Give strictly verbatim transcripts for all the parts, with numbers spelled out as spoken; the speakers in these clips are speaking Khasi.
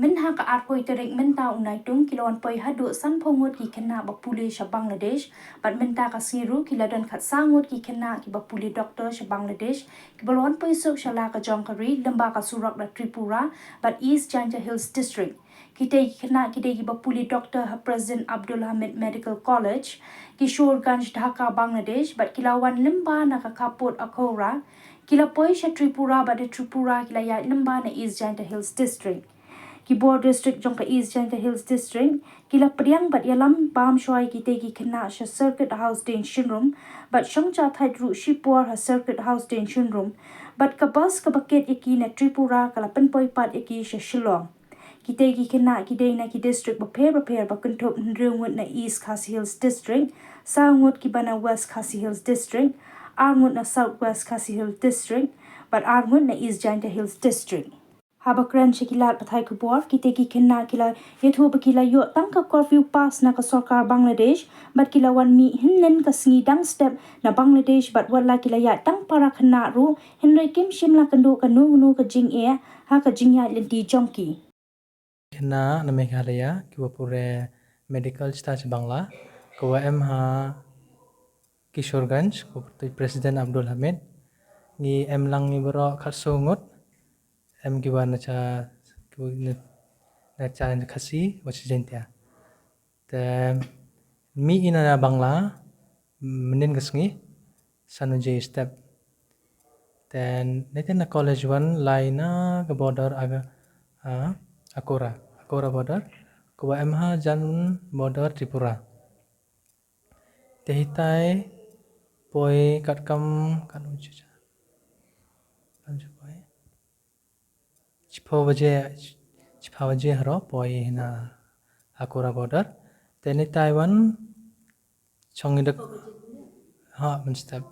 Mynha ka arphew tarik mynta u Naitung ki la wan poi haduh sanphew ngut ki khynnah ba pule sha Bangladesh, bad mynta ka sngi ruh ki la don khatsaw ngut ki khynnah ki ba pule doktor sha Bangladesh, ki ba la wan poi suk sha la ka jong ka ri, lyngba ka surok na Tripura bad East Jaintia Hills District. Kitei ki khynnah ki dei ki ba pule doktor ha President Abdul Hamid Medical College, Kishoreganj, Dhaka, Bangladesh, bad ki la wan lyngba na ka khappud Akhora. Ki la poi sha Tripura, bad da Tripura ki la ïaid lyngba na East Jaintia Hills District. Ki bor district jong ka East Jaintia Hills District ki la pdiang bad ïalam bam shuwa ïa kitei ki khynnah sha Circuit House Dienshinrum, bad shong ja thait ruh shipor ha Circuit House Dienshinrum, bad ka bus ka ba kit ïa ki na Tripura ka la pynpoi pat ïa ki sha Shillong. Kitei ki khynnah ki dei na ki district bapher bapher, ba kynthup hynriew ngut na East Khasi Hills District, saw ngut ki ba na West Khasi Hills District, ar ngut na South West Khasi Hills District, bad ar ngut na East Jaintia Hills District. Haba kren sha ki lad pathai khubor, kitei ki khynnah ki la ïathuh ba ki la ïoh tang ka curfew pass na ka sorkar Bangladesh, bad ki la wan mih hynnin ka sngi dang step na Bangladesh, bad wat la ki la ïaid tang para khynnah ruh, hynrei kim shym la kynduh kano kano ka jingeh ha ka jingïaid lynti jong ki. Khynnah na Meghalaya ki wa pule medical sha Bangla, ka wa em ha Kishoreganj, ka wa pule President Abdul Hamid. Ngi em lang ngi baroh khatsaw ngut, em ki wa na cha, ki wa na, na cha Khasi, wa cha Jaintia. Te mih ïa na Bangla mynnin ka sngi, san baje step. Te nete na college wan lai na ka border aga, ah, Akhora, Akhora border, ka wa em ha jan border Tripura. Te hitai poi katkam, kan u chicha. Kan ju poi. Chiphaw baje, chiphaw baje haro poi na Akhora border. Te nete wan chong i dak, ha, mynstep.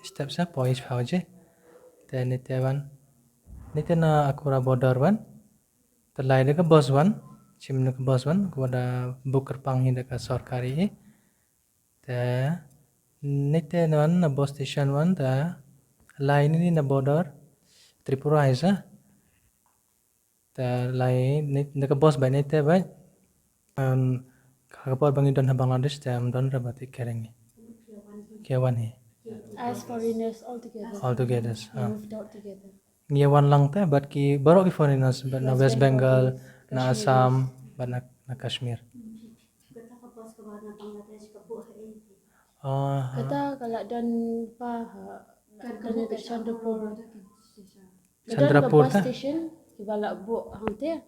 Step sa poi chiphaw baje. Te nete wan, nete na Akhora border wan. Te lai da ka bus wan, chim da ka bus wan, ka wa da book kyrpang hi da ka sorkari. Te nete na wan na bus station wan, te lai ni na border Tripura hi sa. Te lai ni da ka bus ba nete ba. Em, ka por ba ngi don ha Bangladesh te em don ra ba te kereng ni. Ki wan hi. As foreigners all together. All together, ah. Moved out together. Ngi wan lang te, bad ki baroh ki foreigners, bad na West Bengal, na Assam, bad na, na Kashmir. Kata ka bus ka ba na Bangladesh ka buh ha ei. Oh, ha. Kata ka la don pa ha, ka don ka Chandrapur. Chandrapur ta? Bus station, ki ba la buh hangte.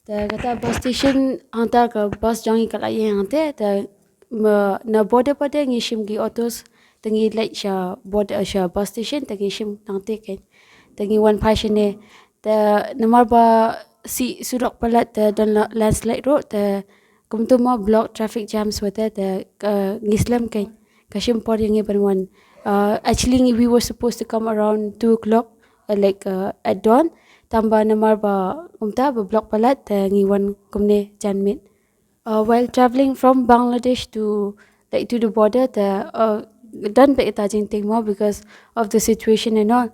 Te kata bus station, hangta ka bus jong ngi ka la ïeng hangte, te ma, na border pat te ngi shim ki autos, te ngi leit sha border, sha bus station, te ngi shim hangte kein. Te ngi wan phai shane, te namar ba shi surok palat te don la-, landslide ruh, te kumto mo block traffic jams wa te, te, uh, ngi slem kein. Ka shim por ïa ngi ban wan. Uh, actually, ngi, we were supposed to come around two o'clock, uh, like, uh, at dawn. Tangba namar ba kumta ba block palat, te ngi wan kumne janmiet. Uh, while traveling from Bangladesh to, like, to the border, te, uh, don bad ka jingtieng mo because of the situation and all.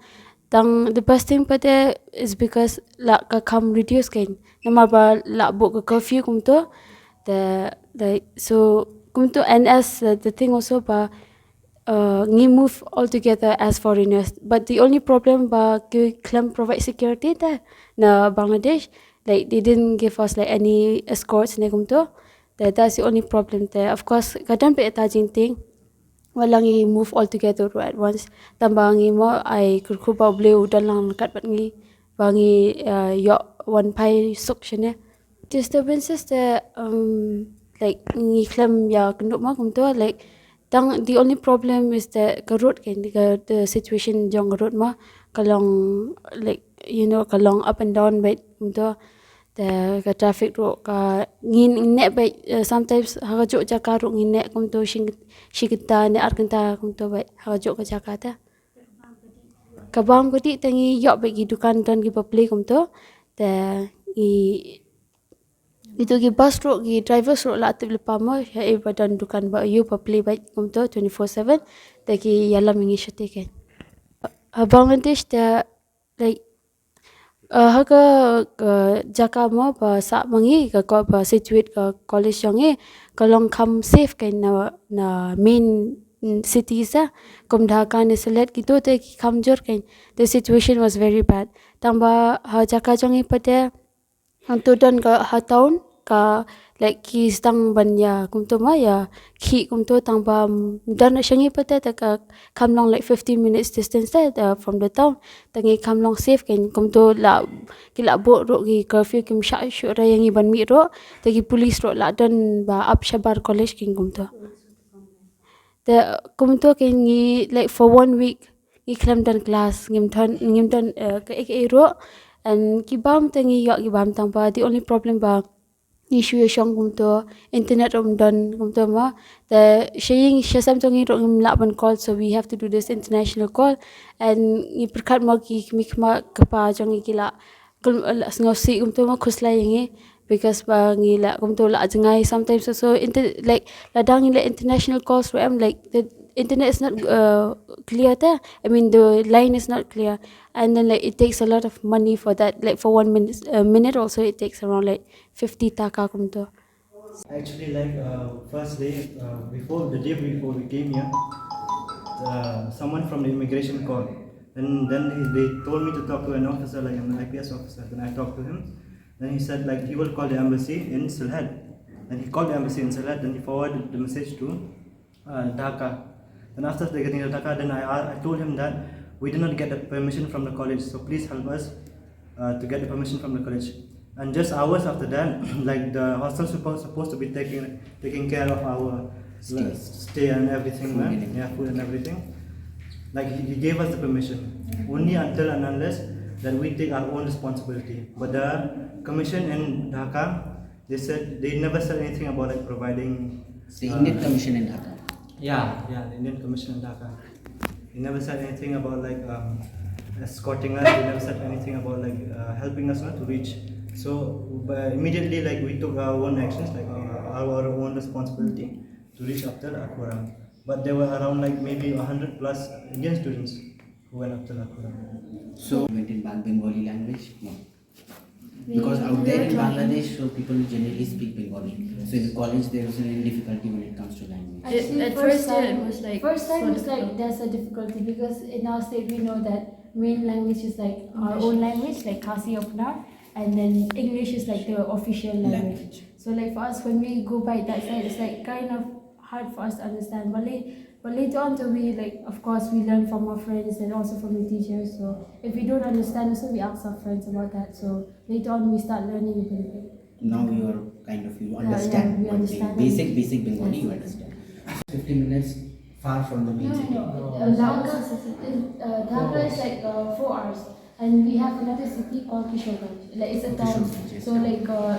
Tang the best thing pat te is because la ka kham reduce kein. Namar ba la buh ka curfew kumto. Te, te, so kumto, and as, uh, the thing also ba, uh, ngi move all together as foreigners. But the only problem ba ki khlem provide security te na Bangladesh. Like, they didn't give us, like, any escorts ne kumto. Te, that's the only problem te. Of course, ka don bad ka jingtieng. Wat la ngi move all together at once. Tangba ngi mo ai kyrkhu ba U Blei u don lang ryngkat bad ngi. Ba ngi, uh, ïoh wan phai suk shane. Disturbances te, um, like, ngi khlem ïa kynduh mo kumto, like, tang the only problem is the ka road kein, ka, the situation jong ka road mo, ka long, like, you know, ka long up and down bad kumto. Te ka traffic ruh ka ngin neh bad, eh, sometimes ha kajuh jaka ruh ngin neh kumto shi, shi kynta ne ar kynta kumto bad ha kajuh ka jaka te. Ka bam ka dih te ngi ïoh bad ki dukan don ki ba plie kumto. Te ngi, itu ki bus ruh, ki drivers ruh la tip lypa mo, ha i ba don dukan ba ïoh ba plie bad kumto twenty-four seven. Te ki ïalam ïa ngi shate kein. Ha Bangladesh te, like, Uh, ha ka, ka jaka mo ba sah ma ngi, ka ko ba situate ka college jong ngi, ka long kham safe kein na, na main, mm, city sa, kum Dhaka ne Sylhet kito te ki kham jur kein. The situation was very bad. Tang ba ha jaka jong ngi pat te, hangto don ka ha town, ka, like, ki sdang ban ïa kumto ma ïa khih kumto, tang ba, mm, don sha ngi pat te, te ka kham long, like, fifteen minutes distance te, uh, from the town. Te ngi kham long safe kein kumto, la ki la buh ruh ki curfew, kim shah shuh re ïa ngi ban mih ruh. Te ki police ruh la don ba ap shabar college kein kumto. Te kumto kein ngi, like, for one week ngi khlem don class, ngim don, ngim don, uh, kaei kaei ruh. And ki bam te ngi ïoh ki bam, tang ba the only problem ba ngi shu ïa shong kumto, internet ruh ym don kumto ma. Te sha ïing sha sem jong ngi ruh ngim lah ban call, so we have to do this international call. And ngi pyrkhat mo ki kmie kpa jong ngi ki la, kum, la sngewsih kumto ma, khuslai ïa ngi, because ba ngi la kumto la jngai sometimes also, inter-, like, lada ngi leh international calls ruh em, like, the internet is not, uh, clear te. I mean, the line is not clear, and then, like, it takes a lot of money for that. Like, for one minute, uh, minute also, it takes around, like, fifty taka kumto. Actually, like, uh, first day, uh, before, the day before we came here, uh, someone from the immigration called. And then they, they told me to talk to an officer, like an I P S officer. Then I talked to him. Then he said, like, he will call the embassy in Sylhet. Then he called the embassy in Sylhet. Then he forwarded the message to, uh, Dhaka. Then after getting the Dhaka, then I, I told him that we did not get the permission from the college, so please help us, uh, to get the permission from the college. And just hours after that, like, the hostel supposed supposed to be taking taking care of our, stay, like, stay and everything, food, man. And everything. Yeah, food and everything. Like, he, he gave us the permission only until and unless that we take our own responsibility. But the commission in Dhaka, they said, they never said anything about, like, providing. The Indian, uh, commission in Dhaka. Yeah, yeah, the Indian commission in Dhaka. They never said anything about, like, um, escorting us. They never said anything about, like, uh, helping us not to reach. So, but immediately, like, we took our own actions, like, uh, our own responsibility to reach up to Akhura. But there were around, like, maybe a hundred plus Indian students who went up to Akhura. So, implemented Bang-, Bengali language? No. Because out there in Bangladesh, so people generally speak Bengali. So in college, there was a little difficulty when it comes to language. At, at first, yeah, it was like, first time was like, there's a difficulty because in our state we know that main language is, like, our own language, like Khasi or Pnar, and then English is, like, the official language. Language. So, like, for us, when we go by that side, it's, like, kind of hard for us to understand. But, like, but later on, so we, like, of course, we learn from our friends and also from the teachers. So if we don't understand, also we ask our friends about that. So later on, we start learning a bit of it. Now you are kind of, you, yeah, understand, yeah, we what they, understand. Basic, basic Bengali, yes, you understand. Fifteen minutes far from the main city. No, no, no. Uh, Dhaka, uh, Dhaka is, like, uh, four hours, and we have another city called Kishoreganj. Like, it's a town. Kishoreganj, yes. So, like, uh,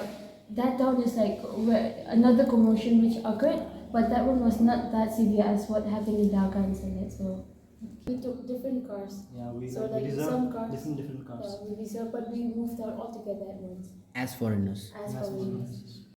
that town is, like, where another commotion which occurred, but that one was not that severe as what happened in Dhaka and Sylhet. So we took different cars. Yeah, we, so, like, we reserved some cars, different, different cars. Yeah, we reserved, but we moved out altogether at once. As foreigners. As foreigners.